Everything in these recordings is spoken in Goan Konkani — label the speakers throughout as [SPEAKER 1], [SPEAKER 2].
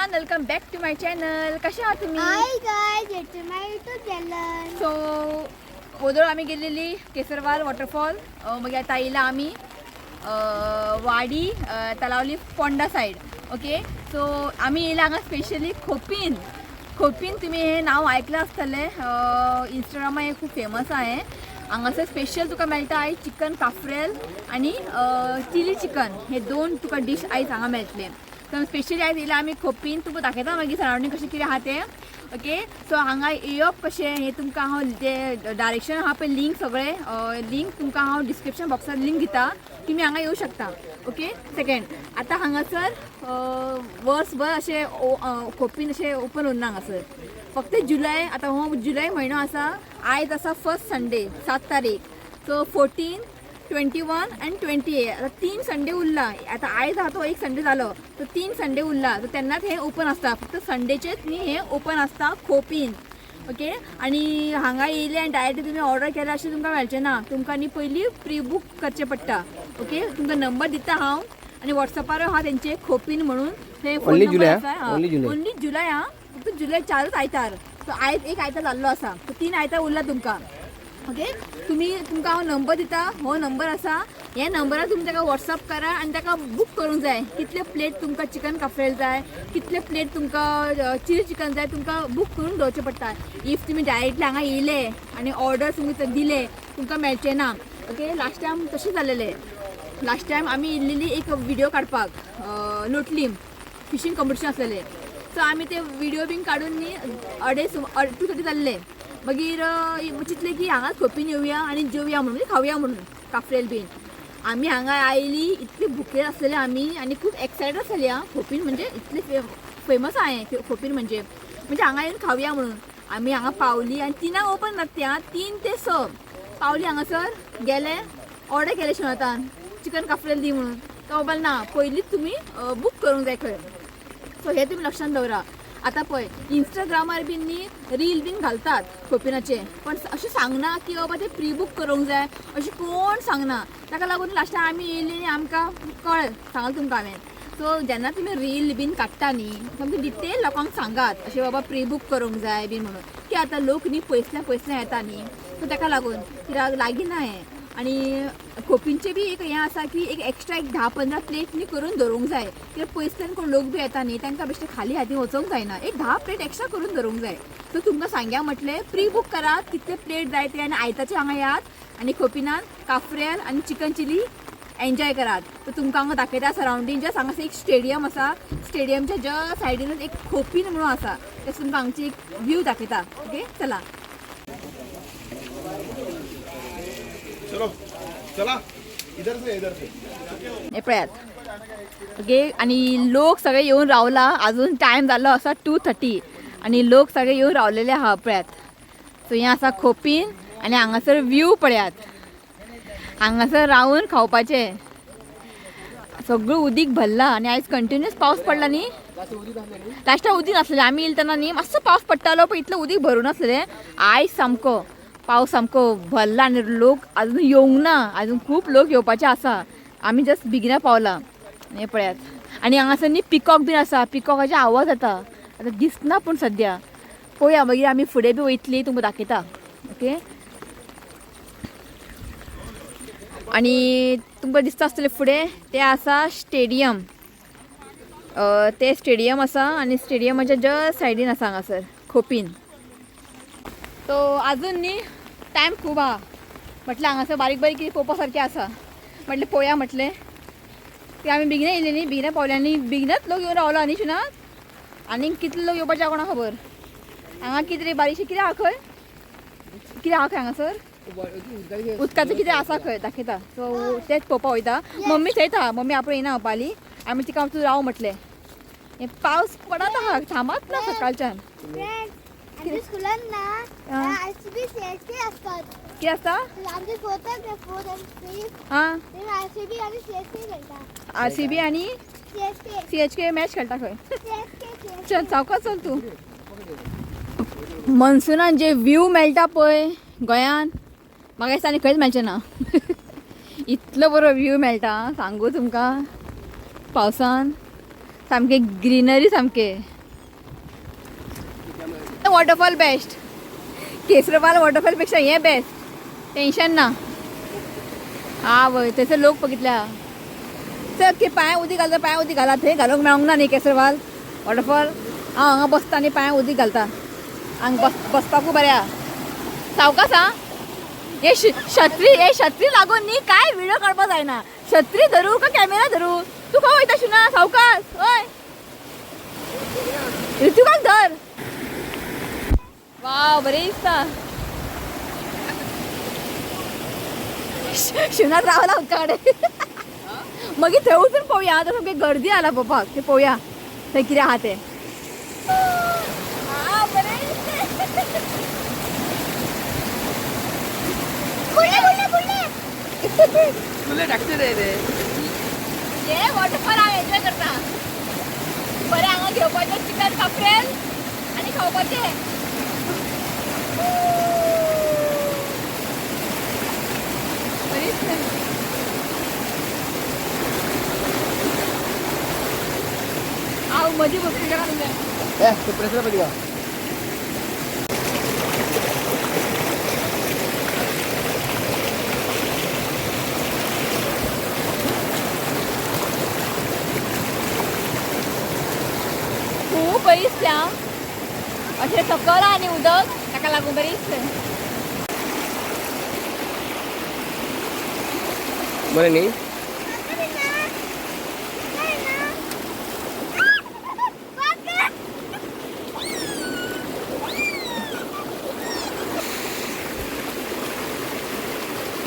[SPEAKER 1] Everyone, welcome back to my channel. कसे आहात तुम्ही?
[SPEAKER 2] Hi guys, it's my YouTube channel.
[SPEAKER 1] So ओदळ आम्ही गेलेली केसरवाल वॉटरफॉल. मागीर आतां येयला आमी Wadi, Talawali Ponda side. Okay, so आमी येयला हांगा स्पेशली खोपीन. खोपीन तुमी हें नांव आयकलां आसतलें, इंस्टाग्रामार हें खूब फेमस आहा. हें हांगासर स्पेशल तुका मेळटा आयज चिकन काफ्रेल आनी चिली चिकन, हे दोन तुका डीश आयज हांगा मेळटले. तर स्पेशली आयज येयला आमी खोपीन. तुमकां दाखयता मागीर सरावंडींग कशें कितें आहा तें. ओके, सो हांगा येवप कशें हें तुमकां हांव तें डायरेक्शन आहा पळय, लिंक सगळें लिंक तुमकां हांव डिस्क्रिप्शन बॉक्सार लिंक दिता, तुमी हांगा येवं शकता. ओके, सेकेंड आतां हांगासर वर्सभर अशें खोपीन अशें ओपन उरना. हांगासर फक्त जुलय, आतां हो जुलय म्हयनो आसा, आयज आसा फर्स्ट संडे 7 तारीख. सो 14, 21 आनी 28, आतां 3 संडे उरला. आतां आयज आहा तो एक संडे जालो, सो 3 संडे उरला. सो तेन्नाच हें ओपन आसता, फक्त संडेचेच न्ही हें ओपन आसता खोपीन. ओके, आनी हांगा येयले आनी डायरेक्ट तुमी ऑर्डर केल्या अशें तुमकां मेळचें ना, तुमकां न्ही पयलीं प्री बूक करचें पडटा. ओके, तुमकां नंबर दिता हांव आनी वॉट्सॅपार आहा तेंचे खोपीन म्हणून थंय फोन
[SPEAKER 3] Only
[SPEAKER 1] number
[SPEAKER 3] July,
[SPEAKER 1] आसा.
[SPEAKER 3] Only July.
[SPEAKER 1] Only जुलय आं, फक्त जुलय 4च आयतार. सो आयज एक आयतार जाल्लो आसा, सो 3 आयतार उरला तुमकां. ओके, तुमकां हांव नंबर दिता, हो नंबर आसा, ह्या नंबरार तुमी ताका वॉट्सअप करा आनी ताका बूक करूंक जाय. कितले प्लेट तुमकां चिकन काफ्रेल जाय, कितले प्लेट तुमकां चिली चिकन जाय, तुमकां बूक करून दवरचें पडटा. If तुमी डायरेक्टली हांगा येयले आनी ऑर्डर तुमी दिले, तुमकां मेळचें ना. ओके, लास्ट टायम तशें जालेलें. लास्ट टायम आमी येयल्लेली एक व्हिडियो काडपाक, लोटलीम फिशींग कॉम्पिटिशन आसलेलें. सो आमी ते व्हिडियो बीन काडून न्ही अडेच 2:30 जाल्ले. मागीर चिंतलें की हांगाच खोपीन येवया आनी जेवया म्हणून, म्हणजे खावया म्हणून काफ्रेल बीन. आमी हांगा आयली, इतली भुकेर आसलेले आमी आनी खूब एक्सायटेड आसलेली. आं, खोपीन म्हणजे इतले फेमस आहा हें खोपीन, म्हणजे म्हणजे हांगा येवन खावया म्हणून आमी हांगा पावली आनी 3 ओपन जाता ती, आं, 3 ते 6 पावली. हांगासर गेले, ऑर्डर केले शिवनाथान चिकन काफ्रेल दी म्हणून. तो मोबायल ना, पयलींच तुमी बूक करूंक जाय खंय. सो हे तुमी लक्षांत दवरा. आतां पळय इंस्टाग्रामार बीन न्ही रील बीन घालतात खोपिनाचे, पण अशें सांगना की बाबा ते प्री बूक करूंक जाय, अशें कोण सांगना. ताका लागून लास्टाक आमी येयली आनी आमकां कळ्ळें, सांगलें तुमकां हांवें. सो जेन्ना तुमी रील बीन काडटा न्ही, सामकें डिटेल लोकांक सांगात अशें बाबा प्री बूक करूंक जाय बीन म्हणून, की आतां लोक न्ही पयसल्या पयसल्या येता न्ही, सो ताका लागून कित्याक लागीं ना हें. आनी खोपींचें बी एक हें आसा की एक एक्स्ट्रा एक 10-15 प्लेट न्ही करून दवरूंक जाय, कित्याक पयसल्यान कोण लोक बी येता न्ही, तांकां बेश्टे खाली हातीन वचोंक जायना, एक 10 प्लेट एक्स्ट्रा करून दवरूंक जाय. सो तुमकां सांग्या म्हटलें प्री बूक करात कितले प्लेट जाय ते आनी आयताचे हांगा येयात आनी खोपिनान काफ्रेल आनी चिकन चिली एन्जॉय करात. सो तुमकां हांगा दाखयता सरावंडींग. जस्ट हांगासर एक स्टेडियम आसा, स्टेडियमच्या जस्ट सायडीनूच एक खोपीन म्हणून आसा, ते तुमकां हांगची एक व्यू दाखयता. ओके, चला.
[SPEAKER 4] चलो चला, इधर से इधर से.
[SPEAKER 1] हे पळयात. ओके, आनी लोक सगळे येवन रावला. अजून टायम जाल्लो आसा 2:30 आनी लोक सगळे येवन रावलेले आहा पळयात. सो हें आसा खोपीन आनी हांगासर व्यू पळयात. हांगासर रावन खावपाचें. सगळं उदीक भरला आनी आयज कंटिन्युअस पावस पडला न्ही. लास्टाक उदीक नासलें, आमी येयले तेन्ना न्ही मातसो पावस पडटालो, पण इतलो उदीक भरूं नासलें. आयज सामको पावस सामको भरला आनी लोक अजून येवंक ना, अजून खूब लोक येवपाचे आसा. आमी जस्ट बेगिना पावला. हें पळयात. आनी हांगासर न्ही पिकॉक बीन आसा, पिकॉकाचे आवाज येता, आतां दिसना पूण सद्या. पळोवया मागीर आमी फुडें बी वयतली, तुमकां दाखयता. ओके, आनी तुमकां दिसता आसतलें फुडें तें आसा स्टेडियम. तें स्टेडियम आसा आनी स्टेडियमाच्या जस्ट सायडीन आसा हांगासर खोपीन. सो अजून न्ही टायम खूब आहा. म्हटलें हांगासर बारीक बारीक कितें पळोवपा सारकें आसा, म्हटलें पळोवया म्हटलें. ती आमी बेगिना येयली न्ही, बेगिना पावले आनी बेगिनाच लोक येवन रावला न्ही शिनात. आनीक कितले लोक येवपाचे कोणाक खबर. हांगा कितें रे बारीकशें कितें आहा खंय, कितें आहा खंय हांगासर उदकाचें कितें आसा खंय दाखयता. सो तेंच पळोवपा वयता. मम्मी थंयच आहा, मम्मी आपूण येयना म्हणपाली, आमी तिका तूं राव म्हटलें. हें पावस पडत आहा, थांबत ना सकाळच्यान.
[SPEAKER 2] फ्रेंड्स, आमच्या स्कुलान ना आरसीबी सीएसके असतात.
[SPEAKER 1] कितें आसता?
[SPEAKER 2] आमचे फोर्थ फोर्थ आणि फिफ्थ
[SPEAKER 1] आं,
[SPEAKER 2] आरसीबी आणि सीएसके खेळटा.
[SPEAKER 1] आर सी बी आनी
[SPEAKER 2] CSK.
[SPEAKER 1] C H K match खेळटा खंय.
[SPEAKER 2] सीएसके.
[SPEAKER 1] चल सावकाश चल तूं. मनसुनान जे व्यू मेळटा पळय गोंयान, म्हाका दिसता आनी खंयच मेळचें ना. इतलो बरो व्यू मेळटा सांगू तुमकां. पावसान सामकें ग्रिनरी सामकें. वॉटरफॉल बेस्ट, केसरवाल वॉटरफॉल पेक्षा हे बेस्ट, टेन्शन ना. हा वय थंयसर लोक बघितल्या. चल की पांय उदीक घालता, पांय उदीक घाला. थंय घालूंक मेळोंक ना न्ही केसरवाल वॉटरफॉल. हांव हांगा बसता आनी पांय उदीक घालता. हांगा बस बसपाकूय बरें आहा, सावकास. हा हे छत्री, हे छत्री लागून न्ही काय व्हिडिओ काडपाक जायना. छत्री धरू का कॅमेरा धरू? तूं खंय वयता शिना? सावकास. हय ऋतुकाक धर. वा बरें दिसता. शिवनाथ रावला उदका कडेन. मागीर थंय वचून पळोवया. आतां सामकी गर्दी आला पळोवपाक. ते पळोवया थंय कितें आहा तें. आ, बरें दिसता.
[SPEAKER 2] फुडले फुडले फुडले.
[SPEAKER 3] तुला टाकते रे रे.
[SPEAKER 1] हे वॉटरफॉल हांव एन्जॉय करता. बरें हांगा घेवपाचें चिकन काफ्रेल आनी खावपाचें. बरीच. हांव मदीं बसली का तुमचें.
[SPEAKER 4] ए ते प्रेसर पाहिजे का?
[SPEAKER 1] खूब बरी दिसता. अशें सकल आनी उदक ताका लागून बरी दिसता.
[SPEAKER 3] बरं न्ही.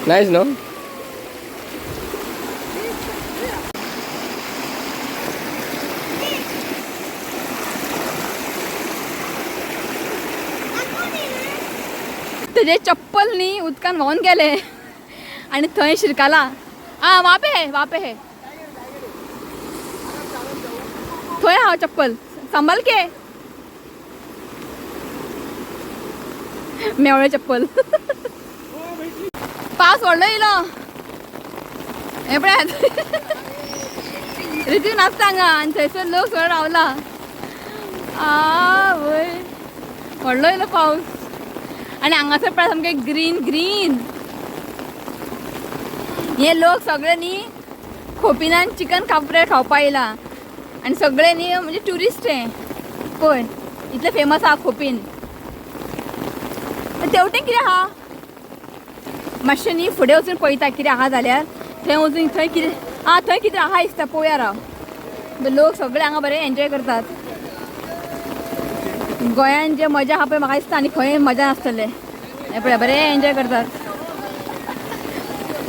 [SPEAKER 3] नाईस नो.
[SPEAKER 1] तेजे चप्पल न्ही उदकान व्हांवन गेले आनी थंय शिरकाला. आ वापे हे, वापे हे, थंय हांव चप्पल सांबाल के मेवळे चप्पल. पावस व्हडलो येयलो. हें पळयात, रितू नाचता हांगा आनी थंयसर लोक सगळो रावला. आ वय व्हडलो येयलो पावस आनी हांगासर पळय सामकें ग्रीन ग्रीन. हे लोक सगळे न्ही खोपिनान चिकन कापरे खावपा येयला आनी सगळे न्ही म्हणजे ट्युरिस्ट हे. पळय इतले फेमस आहा खोपीन. तेवटेन कितें आहा मातशें न्ही फुडें वचून पळयता कितें आहा जाल्यार. थंय वचून थंय कितें आं थंय कितें आहा दिसता पळोवया राव. लोक सगळे हांगा बरे एन्जॉय करतात. गोंयान जे मजा आहा पळय म्हाका दिसता आनी खंय मजा नासतले. हें पळय बरे एन्जॉय करतात.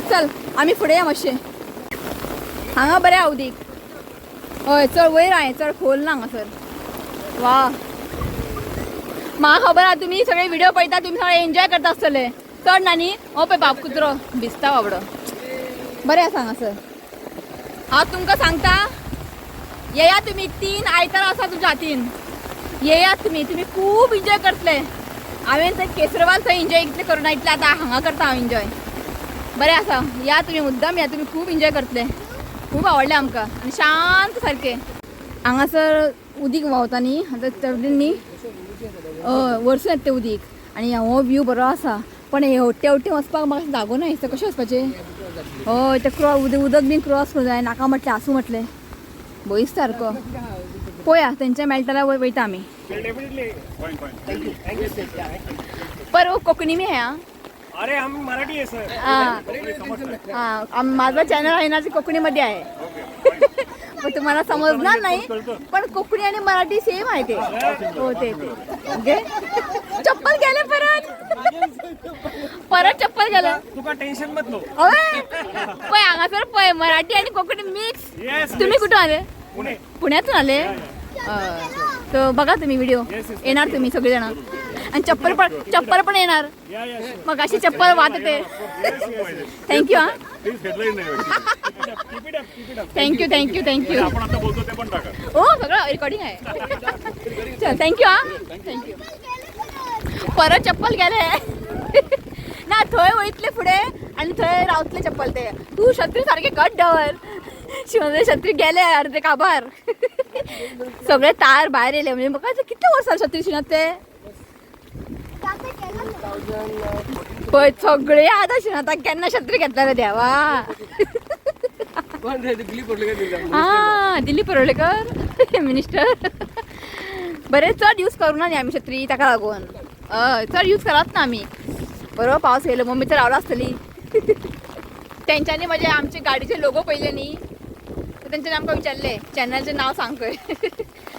[SPEAKER 1] चल आमी फुडें या मातशें. हांगा बरें आहा उदीक. हय चड वयर आहा, चड खोल ना हांगासर. वा म्हाका खबर आहा तुमी सगळे व्हिडिओ पळयता, तुमी सगळे एन्जॉय करता आसतले. चड ना न्ही. हो पळय बाब कुत्रो भिजता बाबडो. बरें आसा हांगासर. हांव तुमकां सांगता येया तुमी, 3 आयतार आसा तुमच्या हातीन. येयात तुमी, तुमी खूब एन्जॉय करतले. हांवें थंय केसरवाल थंय एन्जॉय इतलें करूं ना इतलें आतां हांगा करता हांव एन्जॉय. बरें आसा, या तुमी मुद्दाम या, तुमी खूब एन्जॉय करतले. खूब आवडलें आमकां आनी शांत सारकें. हांगासर उदीक व्हांवता न्ही आतां तेवटेन न्ही. हय वरसून येता तें उदीक आनी हो व्यू बरो आसा. पण हेवटे वटेन वचपाक म्हाका जागो ना दिसता. कशें वचपाचें? हय तें क्रॉस उदक बीन क्रॉस करूं जाय. नाका म्हटलें, आसूं म्हटलें. भंय सारको. पळोवया तेंच्या मेळटा जाल्यार वयता आमी. पर वो कोकणी में है. हाँ.
[SPEAKER 5] अरे हम मराठी है सर.
[SPEAKER 1] हां हां, माझा चॅनल आहे ना ते कोकणीमध्ये आहे. मग तुम्हाला समजणार नाही पण कोकणी आणि मराठी सेम आहे ते. हो ते ते ओके. चप्पल गेले परत, परत चप्पल गेलं.
[SPEAKER 5] तुका टेन्शन मत लो.
[SPEAKER 1] अय पळय हांगासर पळय मराठी आणि कोकणी मिक्स.
[SPEAKER 5] येस.
[SPEAKER 1] तुम्ही कुठून आले?
[SPEAKER 5] पुणे.
[SPEAKER 1] पुण्यातून आले. तर बघा तुम्ही व्हिडिओ.
[SPEAKER 5] Yes, yes.
[SPEAKER 1] येणार तुम्ही सगळेजण आणि चप्पल पण, चप्पल पण येणार.
[SPEAKER 5] या या.
[SPEAKER 1] मग अशी चप्पल वाहते. Thank you. हा
[SPEAKER 6] प्लीज हेडलाईन नाही.
[SPEAKER 5] Keep it up, keep it up.
[SPEAKER 1] Thank you, thank you, thank you.
[SPEAKER 6] आपण आता बोलतो ते पण टाका.
[SPEAKER 1] हो सगळं रेकॉर्डिंग आहे. चल thank you. हा thank you. परत चप्पल गेले ना थंय वयतले फुडें आनी थंय रावतले चप्पल ते. तूं छत्री सारकें घट दवर. शिवने छत्री गेले अर्दे काबार. सगळे तार भायर येयले. म्हणजे म्हाका कितले वर्सां छत्री शिवनात ते. पळय सगळे याद आशिल्ले आतां केन्ना छत्री घेतला रे देवा.
[SPEAKER 3] कोण रे दिलीप परोळेकर?
[SPEAKER 1] हा दिलीप परोळेकर मिनिस्टर. बरें चड यूज करूं ना न्ही आमी छत्री, ताका लागून हय चड यूज करात ना आमी. बरो पावस येयलो, मम्मी तर रावला आसतली. तेंच्यांनी म्हणजे आमचे गाडीचे लोगो पळयले न्ही, तर तेंच्यांनी आमकां विचारले चॅनलचें नांव सांग खंय,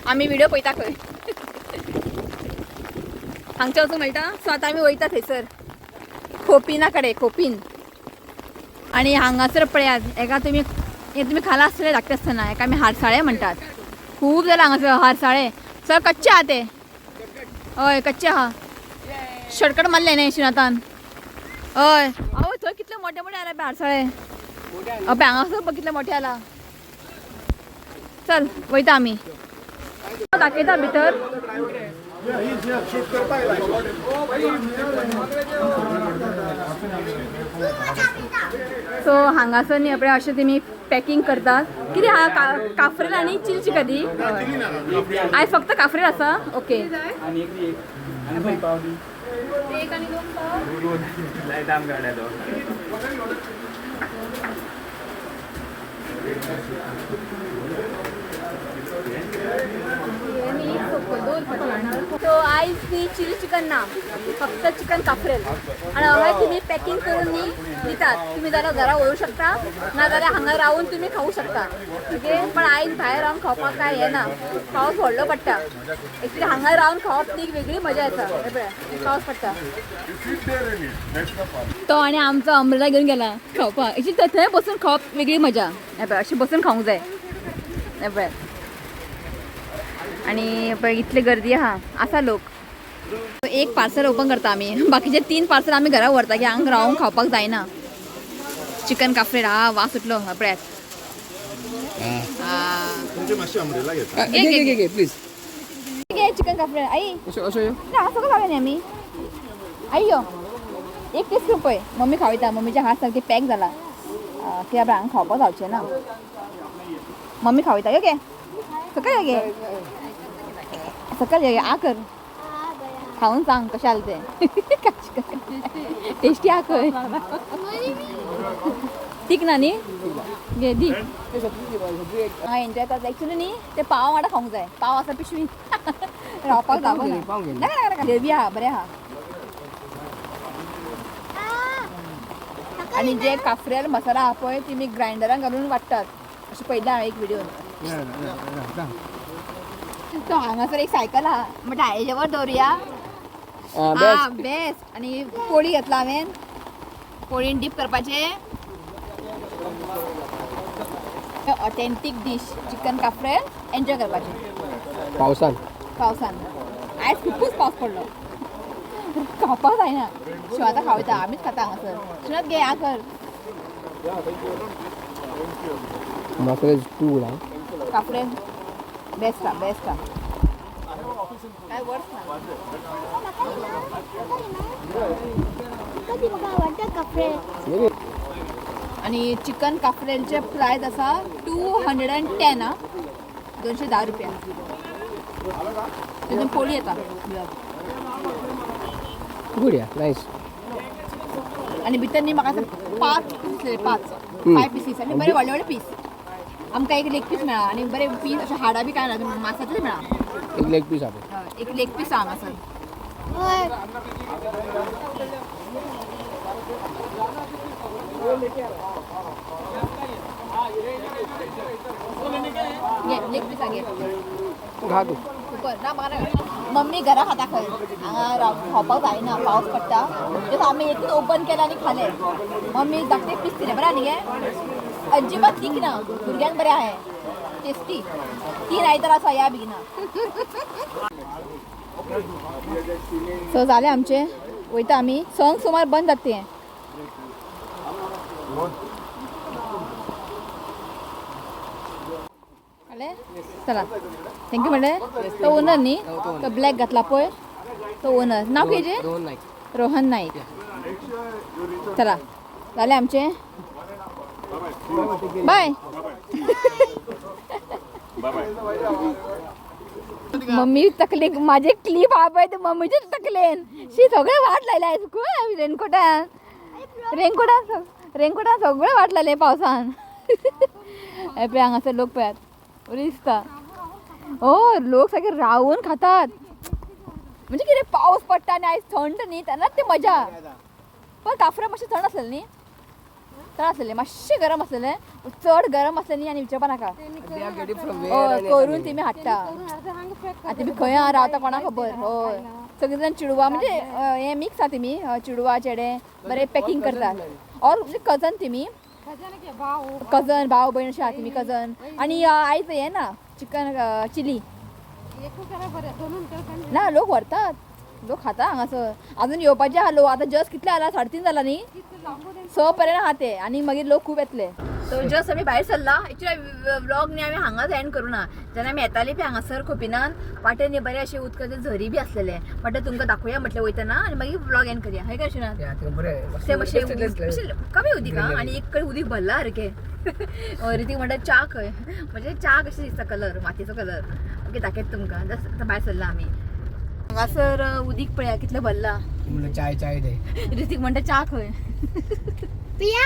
[SPEAKER 1] आमी व्हिडिओ पळयता खंय. हांगचे वचूंक मेळटा. सो आतां आमी वयता थंयसर खोपिना कडेन, खोपीन. आनी हांगासर पळयात एका तुमी हे तुमी खाला आसतले धाकटे आसतना, एका आमी हारसाळे म्हणटात. खूब जालां हांगासर हारसाळे. सर कच्चे आहा ते? हय कच्चे आहा. शॉर्टकट मारले न्ही शिनातान. हय आवय थंय कितले मोठे मोठे आला हारसाळे. अबे हांगासर पळय कितले मोठे आला. चल वयता आमी, दाखयता भितर. सो हांगासर न्ही आपणे अशें तेमी पॅकिंग करतात. कितें आहा? काफ्रेल आनी चिली चिकन. आयज फक्त काफ्रेल आसा. ओके. एक आनी दोन पाव. सो आयज ती चिली चिकन ना, फक्त चिकन काफ्रेल. आनी हय तुमी पॅकिंग करून न्ही दितात, तुमी जाल्यार घरा व्हरूं शकता, ना जाल्यार हांगा रावून तुमी खावूं शकता. ओके. पण आयज भायर रावन खावपाक काय हें ना, पावस व्हडलो पडटा. एक्चुली हांगा रावन खावप ती एक वेगळी मजा येता. हे पळय पावस पडटा तो आनी आमचो अम्ब्रेला घेवन गेला खावपाक. एक्चुली थंय बसून खावप वेगळी मजा. हे पळय अशी बसून खावंक जाय. हे पळय आनी पळय इतली गर्दी आहा, आसा लोक. एक पार्सल ओपन करता आमी, बाकीचे 3 पार्सल आमी घरा व्हरता की हांगा रावून खावपाक जायना. चिकन काफ्रेल हा वास सुटलो पळयात.
[SPEAKER 3] प्लीज
[SPEAKER 1] चिकन काफ्रेल आई
[SPEAKER 3] अशो यो
[SPEAKER 1] ना सगळं खावया न्ही आमी. आई यो एक टेस्ट करून पळय. मम्मी खावयता, मम्मीचे हात सारके पॅक जाला कित्याक हांगा खावपाक जावचें ना. मम्मी खावयता. यो गे सकयल यो गे, सकयल यो गे. आ कर खावन सांग कशें जालें तें. टेस्टी आ खंय तीक ना न्ही घे दी. हांगा एन्जॉय करता. एक्चुली न्ही ते पाव वांगडा खावंक जाय. पाव आसा पिशवी रावपाक जागो ना. नाका नाका ग्रेवी आहा बरें आहा. आनी जे काफ्रेल मसाला आहा पळय ती मी ग्रायंडरान घालून वाडटात अशें पळयलें हांवें एक व्हिडियोन. तो हांगासर एक सायकल आहा म्हणटा हेजेवर दवरुया. बेस्ट. आनी पोळी घेतला हांवें, पोळीन डीप करपाचें. Authentic dish chicken cafreal enjoy करपाचें
[SPEAKER 3] पावसान.
[SPEAKER 1] पावसान आयज खुबूच पावस पडलो, खावपाक जायना. शिवाता खावयता, आमीच खाता हांगासर. शिवात घे आ कर.
[SPEAKER 3] Masala is to good.
[SPEAKER 1] Cafreal best आ, बेस्ट आ. काय वर्स ना.
[SPEAKER 2] कधी
[SPEAKER 1] आणि चिकन काफ्रेलचे प्रायस आसा 210 आ, 210 रुपया. तितून पोळी येता.
[SPEAKER 3] गुड या नायस.
[SPEAKER 1] आनी भितर न्ही म्हाका 5 पीस दिसले, 5 पीसीस आनी बरे व्हडले व्हडले पीस. आमकां एक लेग पीस मेळ्ळा आनी बरे पीस अशे हाडां बी कांय ना, मासाचेच मेळ्ळा.
[SPEAKER 3] एक लेग पीस आहा.
[SPEAKER 1] एक लेग पीस आहा हांगासर. घे लेग पीस घे.
[SPEAKER 3] घा तूं.
[SPEAKER 1] सुपर ना म्हाका. मम्मी घरा खाता खंय, हांगा खावपाक जायना, पावस पडटा. जसो आमी एकूच ओपन केलें आनी खालें. मम्मी धाकटे पीस दिले बरें न्ही गे, अजिबात तीख ना, भुरग्यांक बरें आहा, टेस्टी. 3 आयतार आसा या बेगिना. सो जालें आमचें, वयता आमी. 6 सुमार बंद जाता तें. चला thank you म्हणलें. तो ओनर न्ही, तो ब्लॅक घातला पळय तो ओनर. नांव कितें?
[SPEAKER 3] रोहन नाईक.
[SPEAKER 1] रोहन नाईक. चला जालें आमचें. बाय.
[SPEAKER 6] Bye bye.
[SPEAKER 1] मम्मी तकले माझे क्लिप हा पळय ते मम्मीचे तकलेन शी सगळे वाट लायले आयज खंय रेनकोटान रेनकोटान रेनकोटान सगळे वाट लायले पावसान. हे पळय हांगासर लोक पळयात बरें दिसता. ओ लोक सारके रावून खातात. म्हणजे कितें पावस पडटा आनी आयज थंड न्ही तेन्नाच ती मजा. पण काफ्रा मातशें थंड आसलेलें न्ही, थंड आसलेलें मातशें गरम आसलेलें, चड गरम आसलें न्ही आनी विचारपा नाका.
[SPEAKER 3] They are getting from where
[SPEAKER 1] हय
[SPEAKER 3] आनी
[SPEAKER 1] करून तेमी हाडटा. आतां तेमी खंय आहा रावता कोणाक खबर. हय सगळीं जाण चिडवा म्हणजे हें मिक्स आहा तेमी, चिडवा चेडे बरें पॅकींग करतात. ऑर म्हणजे कजन तेमी, कजन भाव भयण अशें आहा तेमी कजन. आनी आयज हें ना चिकन चिली ना, लोक व्हरतात, लोक खाता हांगासर. अजून येवपाचे आहा लोक. आतां जस्ट कितले जाला, 3:30 जाला न्ही, 6 पर्यंत आहा ते आनी मागीर लोक खूब येतले. सो जस्ट आमी भायर सरला. एक्चुअली व्लॉग न्ही आमी हांगाच एंड करूं ना. जेन्ना आमी येताली पळय हांगासर खोपिनान वाटेन न्ही बरे अशें उदकाचे झरी बी आसलेले, म्हटलें तुमकां दाखोवया म्हटलें वयतना आनी मागीर व्लॉग एंड करया. हय काय ना?
[SPEAKER 3] Yeah, ते बरें.
[SPEAKER 1] ते मातशें मातशें कमी उदीक आं आनी एक कडेन उदीक भरला सारकें. रितीक म्हणटा च्या खंय, म्हणजे च्या कशी दिसता कलर, मातयेचो कलर. ओके दाखयता तुमकां. जस्ट आतां भायर सरला आमी. हांगासर उदीक पळया कितलें भरला.
[SPEAKER 3] म्हणलं चाय चाय दे.
[SPEAKER 1] रितीक म्हणटा च्या खंय.
[SPEAKER 2] पिया.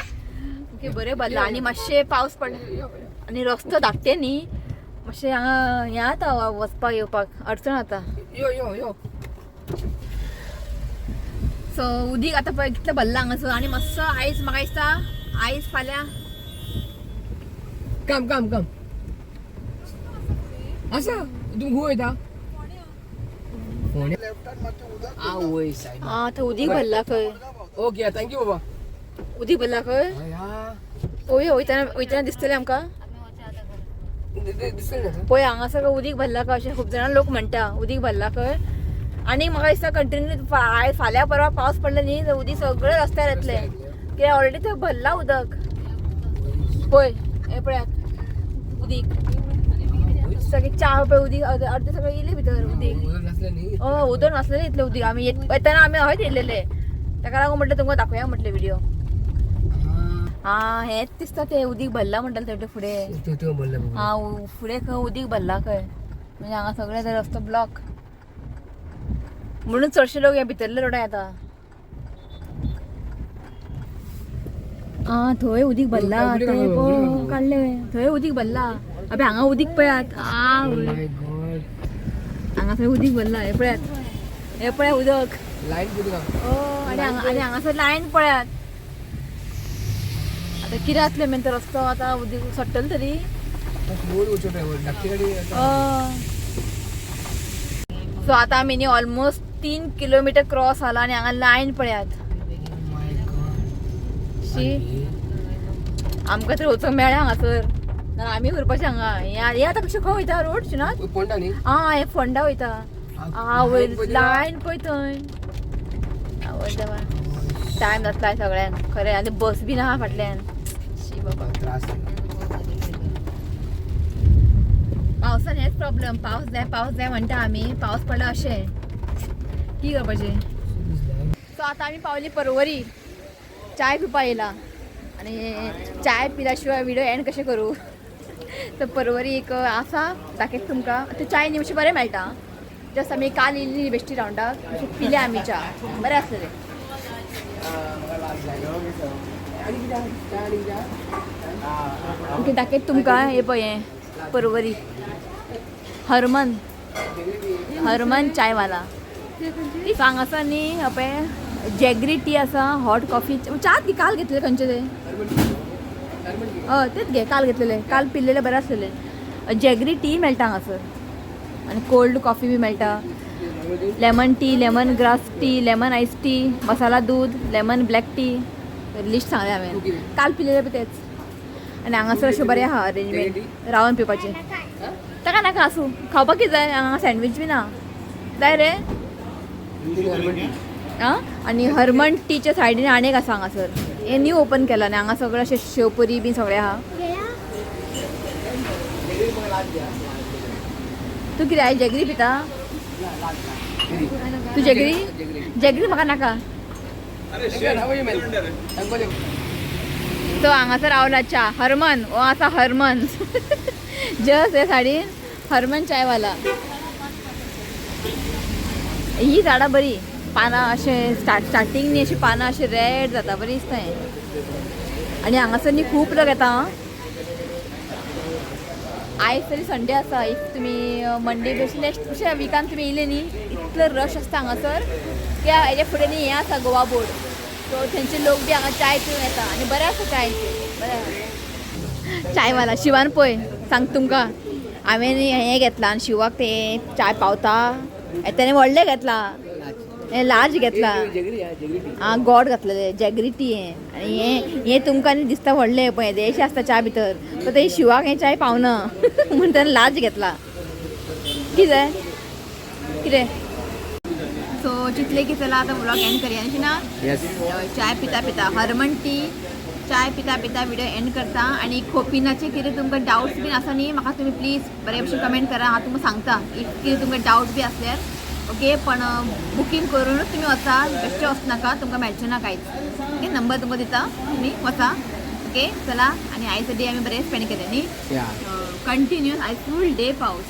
[SPEAKER 1] ओके बरें भरला आनी मातशें पावस पडला आनी रस्तो धाकटे न्ही मातशें हांगा हें जाता वचपाक येवपाक अडचण जाता.
[SPEAKER 3] यो यो यो.
[SPEAKER 1] सो उदीक आतां पळय कितलें भरलां हांगासर आनी मातसो आयज म्हाका दिसता आयज फाल्यां
[SPEAKER 3] काम काम काम आसा. तूं खंय वयता? फोंड्या. आवय सायबा.
[SPEAKER 1] आं थंय उदीक भरला खंय.
[SPEAKER 3] ओके thank you बाबा.
[SPEAKER 1] उदीक भरला खंय.
[SPEAKER 3] हय हा.
[SPEAKER 1] पळोवया वयतना वयतना दिसतलें आमकां.
[SPEAKER 3] दिसतलें ना?
[SPEAKER 1] पळय हांगासर उदीक भरला खंय अशें खूब जाणां लोक म्हणटा उदीक भरला खंय. आनी म्हाका दिसता कंटिन्यू आयज फाल्यां परवां पावस पडलो न्ही जाल्यार उदीक सगळें रस्त्यार येतलें, कित्याक ऑलरेडी थंय भरला उदक. पळय हें पळयात उदीक सगळें च्या पळय उदीक अर्दें सगळें येयलें भितर उदीक.
[SPEAKER 3] उदक नासलें न्ही.
[SPEAKER 1] हय उदक नासलेलें इतलें उदीक. आमी येतना आमी हयच येयलेले, ताका लागून म्हटलें तुमकां दाखोवया म्हटलें व्हिडियो. आं हेंच दिसता तें उदीक भरला म्हणटाले तें फुडें.
[SPEAKER 3] तूं तूं बोलले बाबा.
[SPEAKER 1] आं फुडें खंय उदीक भरला खंय, म्हणजे हांगा सगळें ते रस्तो ब्लॉक म्हणून चडशे लोक हे भितरले रोडार येता. आं थंय उदीक भरला थंय पळय काडलें, थंय उदीक भरला. अबे हांगा उदीक पळयात. आं
[SPEAKER 3] Oh my God.
[SPEAKER 1] हांगा थंय उदीक भरला हें पळयात, हें पळयात उदक.
[SPEAKER 3] लायन कितें का?
[SPEAKER 1] आनी हांगा आनी हांगासर लायन पळयात. आतां कितें जातलें मेन तो रस्तो आतां उदीक सोडटलें तरी.
[SPEAKER 3] स्मूथ वचो ड्रायव्हर धाकटी गाडी.
[SPEAKER 1] सो आतां आमी न्ही ऑलमोस्ट 3 किलोमिटर क्रॉस जाला आनी हांगा लायन पळयात.
[SPEAKER 3] Oh my God.
[SPEAKER 1] शी आमकां तर वचूंक मेळ्ळें हांगासर, ना आमी उरपाचें हांगा. हें आतां कशें खंय वयता रोड शिनात?
[SPEAKER 3] फोंडा न्ही?
[SPEAKER 1] आं हें फोंडा वयता. आं वयर लायन पळय थंय. आवय देवा टायम जातलो सगळ्यांक खरें. आनी बस बीन आहा फाटल्यान. शी बाबा
[SPEAKER 3] त्रास जाला.
[SPEAKER 1] पावसान हेच प्रॉब्लम. पावस जाय पावस जाय म्हणटा आमी, पावस पडला अशें की करपाचें. सो आतां आमी पावली परवरी चाय पिवपा येयला आनी चाय पिल्या शिवाय व्हिडियो एंड कशें करूं. तर परवरी एक आसा दाखयता तुमकां. ते चाय न्ही मातशें बरें मेळटा. जस्ट आमी काल येयल्ली बेश्टी रावंडाक मातशें पिले आमी च्या, बरें आसलेलें.
[SPEAKER 3] आनी कितें आहा? चाय आनी कितें आहा?
[SPEAKER 1] ओके दाखयता तुमकां. हें पळय हें परवरी हरमन, हरमन चायवाला. हांगासर न्ही पळय जॅगरी टी आसा, हॉट कॉफी, च्या ती काल घेतलेले खंयचे ते? हय तेच घे, काल घेतलेले, काल पिल्लेले बरें आसलेले. जॅगरी टी मेळटा हांगासर आनी कोल्ड कॉफी बी मेळटा. Lemon tea, lemon grass tea, lemon ice tea, masala दूद, लेमन ब्लॅक टी, लिस्ट सांगलें हांवें. काल पिलेले पळय तेच. आनी हांगासर अशें बरें आहा अरेंजमेंट रावन पिवपाचें. ताका नाका आसूं, खावपाक कितें जाय? हांगा सँडवीच बी ना जाय रे. आं आनी हरमन टीच्या सायडीन आनी एक आसा हांगासर, हें न्यू ओपन केलां आनी हांगा सगळें अशें शेवपुरी बी सगळें आहा. तूं कितें आयज जॅगरी पिता? तूं जॅगरी? जॅगरी म्हाका नाका. तो हांगासर रावला च्या हरमन, हो आसा हरमन जस्ट हे सायडीन हरमन चायवाला. ही झाडां बरी पानां अशें स्टार्टींग न्ही अशीं पानां अशें रेड जाता, बरी दिसता हें. आनी हांगासर न्ही खूब लोक येता आं. आयज तरी संडे आसा, if तुमी मंडे अशें नेक्स्ट अशें विकान तुमी येयले न्ही, इतलो रश आसता हांगासर की हेज्या फुडें न्ही हें आसा गोवा बोर्ड, सो थंयचे लोक बी हांगा चाय पिवंक येता आनी बरें आसा चाय, बरें आसा. चायवाला शिवान पळय सांग तुमकां, हांवें हें घेतलां आनी शिवाक तें चाय पावता, तेणें व्हडलें घेतलां, हें लार्ज घेतलां.
[SPEAKER 3] जगरी हा, जगरी टी.
[SPEAKER 1] आं, गोड घातलेलें जॅगरी टी हें. आनी हें हें तुमकां न्ही दिसता व्हडलें, पळय येदेशें आसता च्या भितर, सो तें शिवाक हें चाय पावना म्हूण ताणें लार्ज घेतला. कितें जाय कितें? सो चिंतलें की चला आतां व्लॉग एंड करया अशें ना?
[SPEAKER 3] येस.
[SPEAKER 1] चाय पिता पिता, हरमन टी चाय पिता पिता व्हिडिओ एंड करता. आनी खोपिनाचे कितें तुमकां डावट्स बीन आसा न्ही, म्हाका तुमी प्लीज बरे भशेन कमेंट करा, हांव तुमकां सांगता if कितें तुमकां डावट बी आसल्यार. ओके, पण बुकींग करूनच तुमी वचा, बेश्टें वचनाका, तुमकां मेळचें ना कांयच. ओके, नंबर तुमकां दिता, तुमी वचा. ओके चला, आनी आयचो डे आमी बरें स्पेंड केलें न्ही?
[SPEAKER 3] या.
[SPEAKER 1] कंटिन्यूस आयज फूल डे पावस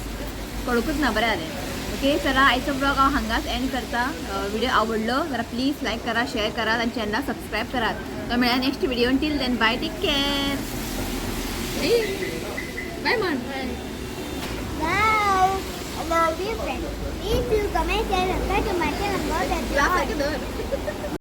[SPEAKER 1] पडूंकच ना, बरें जालें. ओके चला, आयचो ब्लॉग हांव हांगाच एंड करता. व्हिडिओ आवडलो जाल्यार प्लीज लायक करा, शेअर करात आनी चॅनलाक सबस्क्रायब करात. तो मेळ्ळा next video, till then bye, take care, bye म्हण.
[SPEAKER 2] Bye. I love you friends. Please do comment, share, subscribe to my channel. More than
[SPEAKER 1] glass सारकें धर.